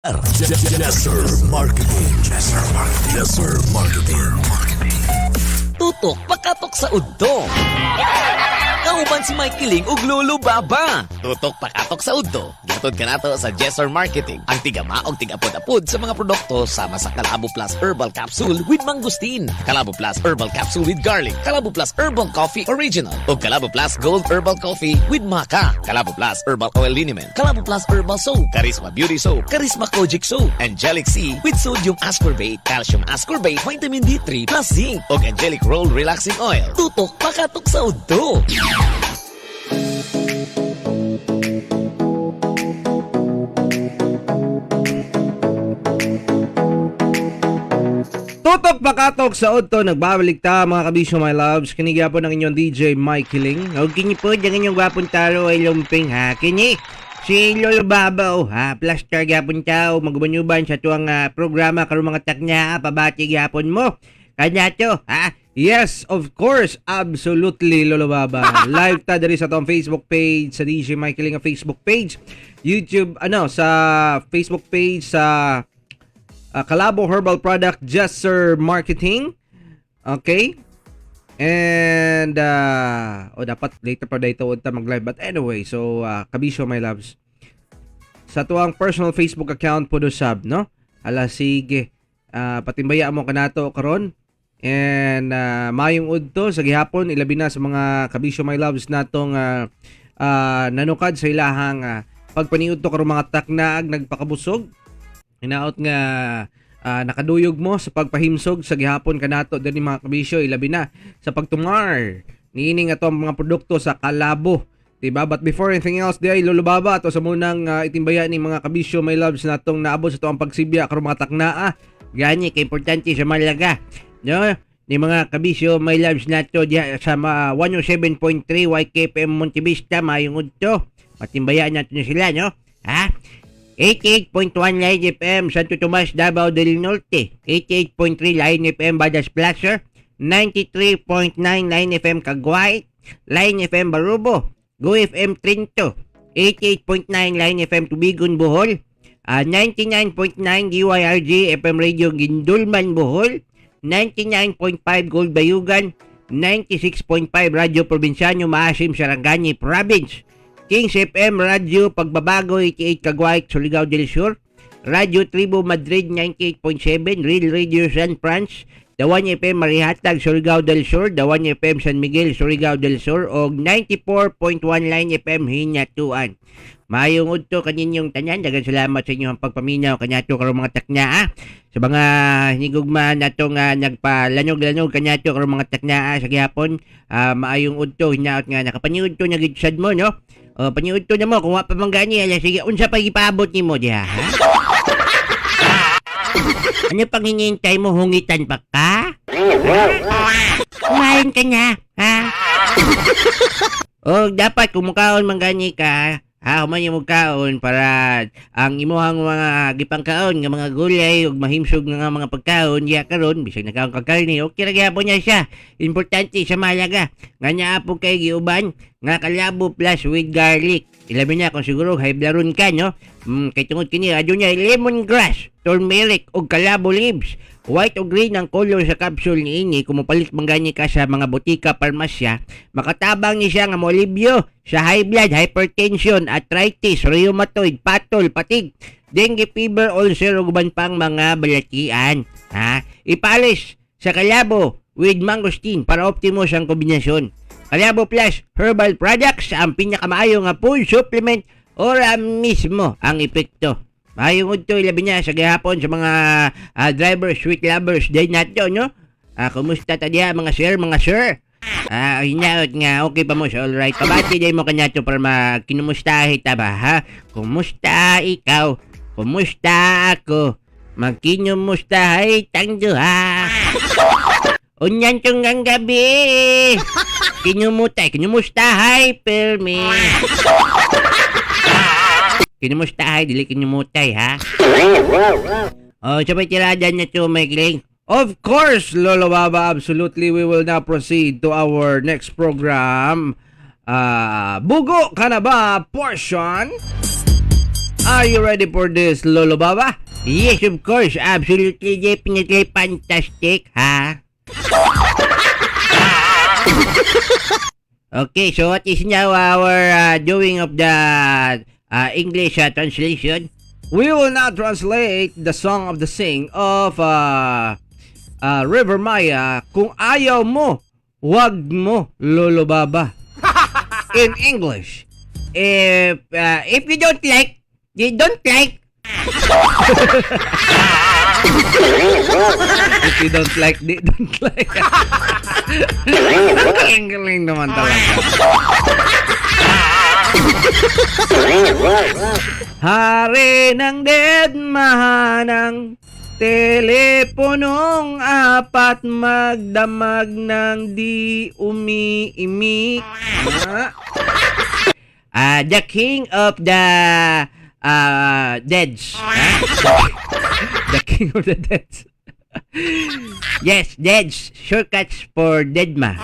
Jesser Marketing. Jesser Marketing. Jesser Marketing. Tutok pakatok sa udto. Kauban si Mike Kiling ug Lolo Baba. Tutok pakatok sa udto. Gihatod kanato sa Jesser Marketing. Ang tigama og tigapod-apod sa mga produkto sama sa Kalabo Plus Herbal Capsule with Mangosteen, Kalabo Plus Herbal Capsule with Garlic, Kalabo Plus Herbal Coffee Original, ug Kalabo Plus Gold Herbal Coffee with Maca, Kalabo Plus Herbal Oil Liniment, Kalabo Plus Herbal Soap, Charisma Beauty Soap, Charisma Kojic Soap, Angelic C with Sodium Ascorbate, Calcium Ascorbate, Vitamin D3 plus Zinc, ug Angelic Roll Relaxing Oil. Tutok pakatok sa udto. Tutok pakatok sa udto, nagbabalik ta, mga kabisyo, my loves. Kini gyapon ang inyong DJ Mike Kiling. Og kini po, ang inyong gwapong taro ay lumping ha. Kini, si Lolo Babaw ha, plaster gyapon tao, maguban sa tuwang programa karon mga taknya, pabati gyapon mo. Kanya to, ha? Yes, of course, absolutely, Lolo Baba. Live ta diri sa atong Facebook page, sa DJ Mike Kiling nga Facebook page, YouTube, ano, sa Facebook page sa Kalabo Herbal Product Jesser Marketing. Okay? And oh, dapat later pa dito ta mag-live, but anyway, so kabisyo, my loves. Sa tuang personal Facebook account po do sab, no? Ala sige. Patimbaya mo kanato karon. And mayong udto sa gihapon, ilabi na sa mga kabisyo, my loves natong nanukad sa ilahang pagpaniudto karon mga taknaag nagpakabusog. Hinaot nga nakaduyog mo sa pagpahimsog sa gihapon kanato dinhi, mga kabisyo, ilabi na sa pagtumar niini nga atong mga produkto sa Kalabo. Diba? But before anything else, di ay Lolo Baba, ato sa munang itimbaya ni mga kabisyo, my loves natong naabot sa tuang pagsibya karon mga taknaa. Gani, kay importante sa malaga. No? Ni mga kabisyo, my loves nato diha sa 107.3 YKPM Montevista, mayong udto. Patimbayaan natin sila, no? Ha? 88.1 Line FM, Santo Tomas, Davao del Norte. 88.3 Line FM, Badas Plaza. 93.9 Line FM, Caguay. Line FM, Barubo. Go FM, Trinto. 88.9 Line FM, Tubigon, Bohol. 99.9 DYRG FM Radio, Gindulman, Bohol. 99.5 Gold Bayugan. 96.5 Radio Probinsyano, Maasim, Sarangani Province. Kings FM Radio Pagbabago 88 Caguay, Surigao del Sur. Radio Tribo Madrid 98.7, Real Radio San Franz, Dawan FM Marihatag, Surigao del Sur, Dawan FM San Miguel, Surigao del Sur og 94.1 Line FM Hinatuan. Maayong udto kaninyong tanan. Daghang salamat sa inyong pagpaminaw kanato karong mga takna ah. Sa mga hinigugma nato nga nagpalanog-lanog kanato karong mga takna ah, sa gihapon. Maayong udto, hinaot nga nakapaniudto na gid sad mo, no? O, paniudto na mo kung wa pa man gani, ala sige, unsa pa gipaabot nimo diha, ha? Ano pang hinihintay mo, hungitan pa ka? Kumain ka na, ha? O, dapat kung mukaon man gani ka, ha, human yung mukaon para ang imuhang mga gipangkaon nga mga gulay ug mahimsog nga mga pagkaon diya karon, bisag nakaon ka karne, okay ra gyapon niya siya. Importante sa mahalaga nga naa po kay giuban nga Kalabo Plus with garlic. Ilabi na kung siguro high blood ka, no? Kay tungod kini aduna lemongrass, turmeric ug kalabo leaves. White o green ang color sa capsule niini. Kung mopalit man gani ka sa mga botika, parmasya, makatabang ni siya nga moalibyo sa high blood, hypertension, arthritis, rheumatoid, patol, patig, dengue fever, ulcer ug uban pang mga balatian. Ha? Ipalis sa Kalabo with mangosteen para optimus ang kombinasyon. Kalabo Plus Herbal Products ang pinakamaayo nga food supplement, ora mismo ang epekto. Maayong udto, ilabi niya sa gihapon sa mga drivers, sweet lovers day nato, no? Kumusta ta diha, mga sir, mga sir? Hinaot nga okay pa mo sa all right. Pabati day mo kanato para makinumustahi ta ba, ha? Kumusta ikaw? Kumusta ako? Magkinumustahay tang duha. Unyan tunggang gabi. Kinumutay, kinumustahay, permi. Kinumustahay, dili kinumutay, ha? Oh, sabay tirada na to, Mike. Of course, Lolo Baba, absolutely. We will now proceed to our next program. Bugo ka na ba portion? Are you ready for this, Lolo Baba? Yes, of course. Absolutely, definitely fantastic, ha? Okay, so what is now our doing of the English translation? We will now translate the song of the sing of Rivermaya, "Kung Ayaw Mo, Wag Mo, Lolo Baba." In English. If you don't like, you don't like. If you don't like, di don't like. Ang galing naman talaga. Hari ng deadmahanang teleponong apat magdamag ng di umiimik. Ah, The king of the deads. Huh? The king of the dead. Yes, deads. Shortcuts for deadma.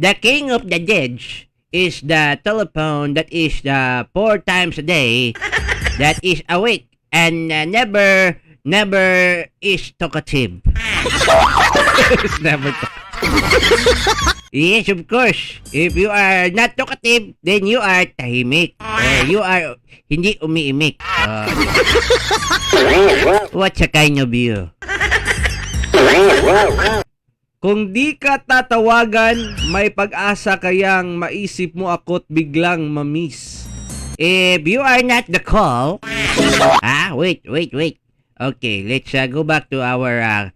The king of the deads is the telephone that is the four times a day that is awake and never, never is talkative. It's never talk. Yes, of course. If you are not talkative, then you are tahimik. Or you are hindi umiimik. What's a kind of you? Kung di ka tatawagan, may pag-asa kayang maisip mo ako't biglang mamiss. If you are not the call. Ah, wait, wait, wait. Okay, let's go back to our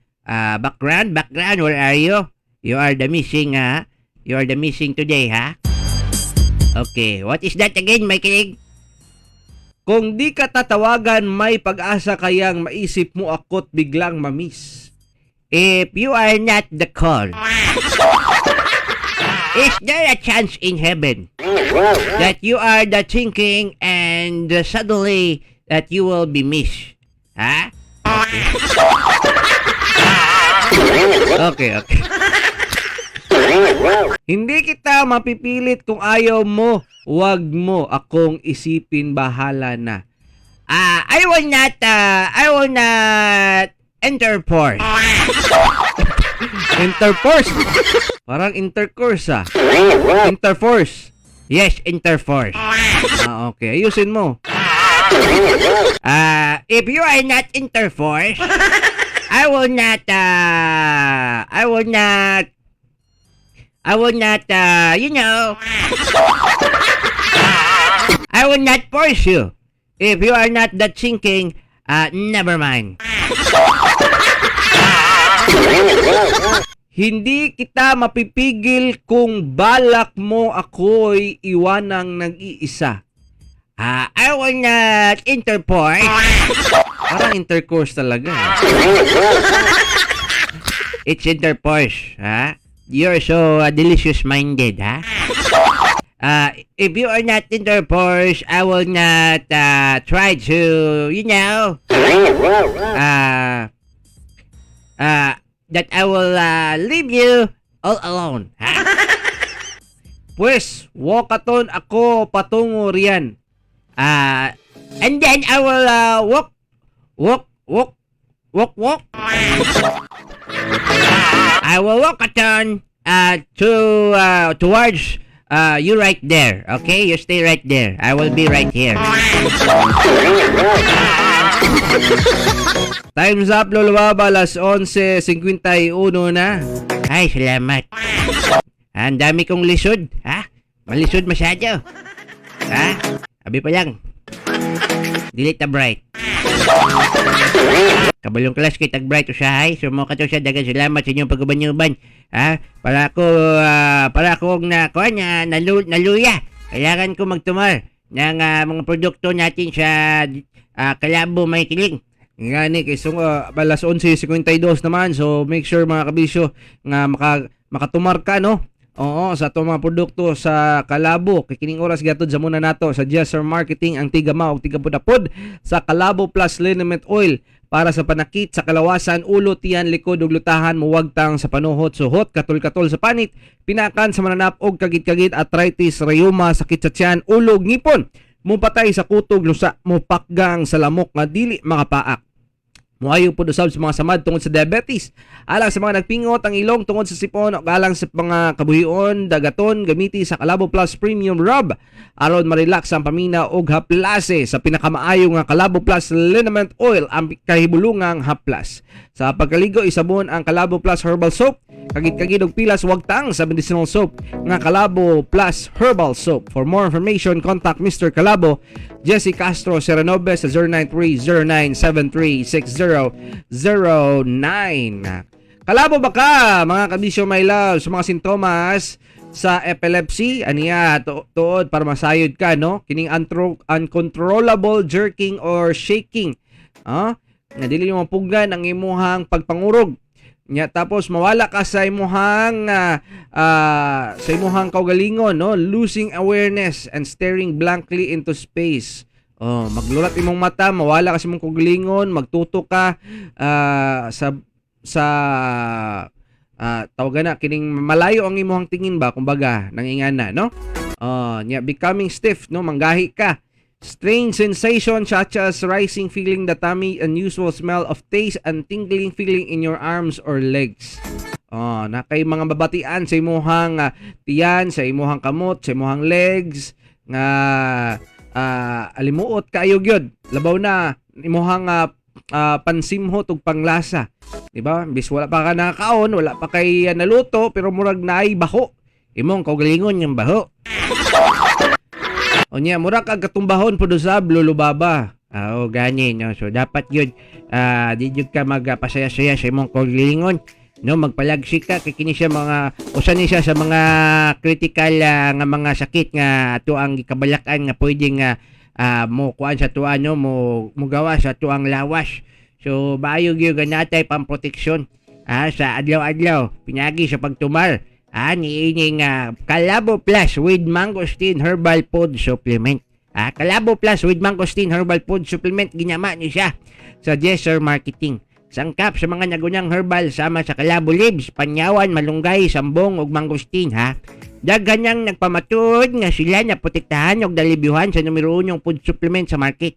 background. Background, where are you? You are the missing today, ha? Okay, what is that again, Michael? Kung di ka tatawagan, may pag-asa kayang maisip mo ako't biglang mamiss. If you are not the call, is there a chance in heaven that you are the thinking and suddenly that you will be missed? Ha? Okay. Hindi kita mapipilit kung ayaw mo, wag mo akong isipin, bahala na. Ah, I will not interforce. Interforce! Parang intercourse ah. Interforce. Yes, interforce. Ah, okay. Ayusin mo. If you are not interforce, I will not force you. If you are not that thinking, never mind. Hindi kita mapipigil kung balak mo ako'y iwanang nag-iisa. I will not interforce. Parang intercourse talaga eh. It's interforce, ha? You're so delicious minded, ha? If you are not interforce, I will not try to, that I will leave you all alone, ha? Pwes, walkathon ako patungo riyan. And then I will walk, walk, walk, walk, walk. I will walk a turn to towards you right there. Okay, you stay right there. I will be right here. Time's up, Lolo Baba. Alas 11:51 na. Ay, salamat. Ang dami kong lisod, ha? Malisod masyado. Ha? Abi pa lang. Delete the bright. Kabalong class kay tag bright usahay. So mo kato siya, daghang salamat sa inyong pag-uban-uban. Ha? Para ako na kuan na naluya. Kailangan ko magtumar ng mga produkto natin sa Kalabo May Kiling. Nga ni kay sung alas 11:52 naman. So make sure, mga kabisyo, nga makatumar ka, no. Oo, sa atong mga produkto sa Kalabo. Kay kining oras gihatod sa muna nato sa Jesser Marketing ang tigama og tigapudapod sa Kalabo Plus Liniment Oil para sa panakit sa kalawasan, ulo, tiyan, likod ug lutahan, muwagtang sa panuhot, suhot, katol-katol sa panit, pinakan sa mananap og kagit-kagit, arthritis, rayuma, sakit sa tiyan, ulo ug ngipon, mupatay sa kutog, lusa, mupakgang sa lamok nga dili makapaak. Muayo pod usab sa mga samad tungod sa diabetes. Alang sa mga nagpingot ang ilong tungod sa sipon o alang sa mga kabuhion, dagaton, gamiti sa Kalabo Plus Premium Rub aron ma-relax ang pamina og haplase sa pinakamaayo nga Kalabo Plus Liniment Oil ang kahibulungang haplas. Sa pagkaligo, isabon ang Kalabo Plus Herbal Soap. Kagit-kagid og pilas wagtang sa medicinal soap nga Kalabo Plus Herbal Soap. For more information, contact Mr. Kalabo, Jesse Castro Serenobe sa 09309736009. Kalabo ba ka, mga kabisyo my love, sa mga sintomas sa epilepsy? Aniya, tuod para masayod ka, no? Kining uncontrollable jerking or shaking. Ah, nga dili mo mapugan ang imuhang pagpangurog. Nya tapos mawala ka sa imuhang kaugalingon, no? Losing awareness and staring blankly into space. Oh, maglurat imong mata, mawala ka sa imong kaugalingon, magtutok ka sa tawagan na kining malayo ang imuhang tingin ba, kumbaga nangingana, no? Oh, nya becoming stiff, no? Manggahi ka. Strange sensation such as rising feeling the tummy, unusual smell of taste, and tingling feeling in your arms or legs. Oh, na kay mga babatian sa imuhang tiyan, sa imuhang kamot, sa imuhang legs nga alimuot kaayo gyud. Labaw na imuhang pansimhot ug panglasa. Di ba? Bis wala pa ka nakakaon, wala pa kay naluto, pero murag naay baho. Imong kaugalingon yung baho. Unya, mura kag katumbahon pud usab, Lolo Baba. Ah, oo, gani, no? So dapat yun di jud ka magpasaya-saya sa imong kaugalingon, no? Magpalagsik ka kay kini siya mga usa ni siya sa mga critical nga mga sakit nga ato ang gikabalak-an nga pwede nga mo kuan sa tuwa, no, mo mugawa sa tuang lawas. So maayo gyud nga natay pamproteksyon sa adlaw-adlaw pinagi sa pagtumar niini nga Kalabo Plus with Mangosteen Herbal Food Supplement. Kalabo Plus with Mangosteen Herbal Food Supplement, ginyama ni siya sa Jesser Marketing. Sangkap sa mga nagunang herbal sama sa kalabo leaves, panyawan, malunggay, sambong ug mangosteen, ha. Daghan niyang nagpamatuod nga sila na protektahan ug dalibyuhan sa numero unong food supplement sa market.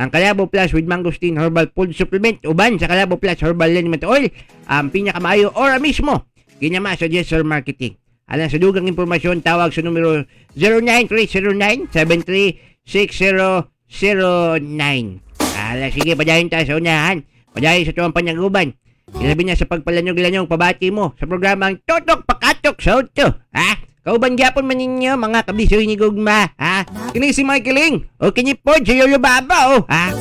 Ang Kalabo Plus with Mangosteen Herbal Food Supplement uban sa Kalabo Plus Herbal Liniment Oil ang pinakamaayo ora mismo. Ginyama sa Jesser Marketing. Alang sa dugang impormasyon, tawag sa numero 09309 736009. Ala, sige, padayon tayo sa unahan. Padayon sa tuwang panyaguban. Ilabi na sa pagpalanyog-lanyog, pabati mo sa programang Tutok Pakatok sa Auto. Ha? Kauban gyapon man ninyo, mga kabisyo ni Gugma. Ha? Kini si Michael Ling. O kini po, si Lolo Baba, oh. Ha?